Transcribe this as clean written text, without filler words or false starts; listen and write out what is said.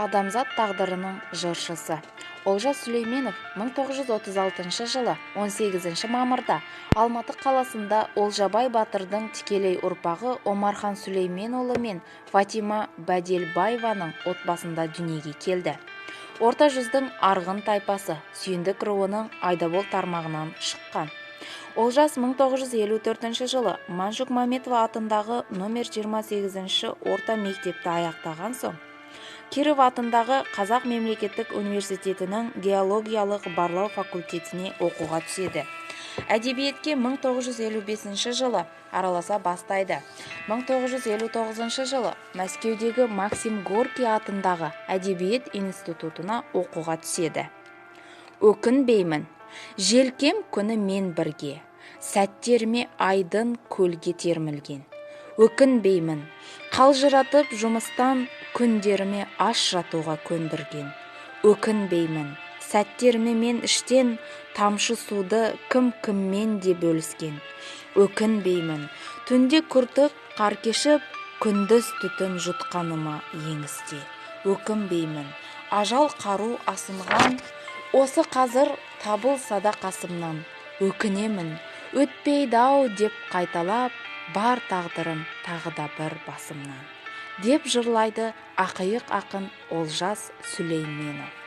Адамзат тағдырының жыршысы. Олжас Сүлейменов 1936 жылы 18 мамырда Алматы қаласында Олжабай батырдың тікелей ұрпағы Омархан Сүлейменұлы мен Фатима Бәделбаеваның отбасында дүниеге келді. Орта жүздің Арғын тайпасы Сүйіндік руының Айдабол тармағынан шыққан. Олжас 1954 жылы Маншүк Мәметова атындағы номер 28 орта мектепті аяқтаған соң, Киров атындағы Қазақ мемлекеттік университетінің геологиялық барлау факультетіне оқуға түседі. Әдебиетке 1955 жылы араласа бастайды. 1959 жылы Мәскеудегі Максим Горький атындағы әдебиет институтына оқуға түседі. Өкінбеймін, желкем күні мен бірге, сәттеріме айдын көлге термілген. Өкінбеймін, қалжыратып жұмыстан күндеріме аш жатуға көндірген. Өкінбеймін, сәттеріме мен іштен тамшы суды кім-кіммен де бөліскен. Өкінбеймін, түнде күртік қар кешіп, күндіз түтін жұтқаныма еңісте. Өкінбеймін, ажал қару асынған, осы қазір табылса да қасымнан. Өкінемін, өтпейді-ау деп қайталап, бар тағдырым тағы да бір басымнан. Деп жырлайды ақиық ақын Олжас Сүлейменов.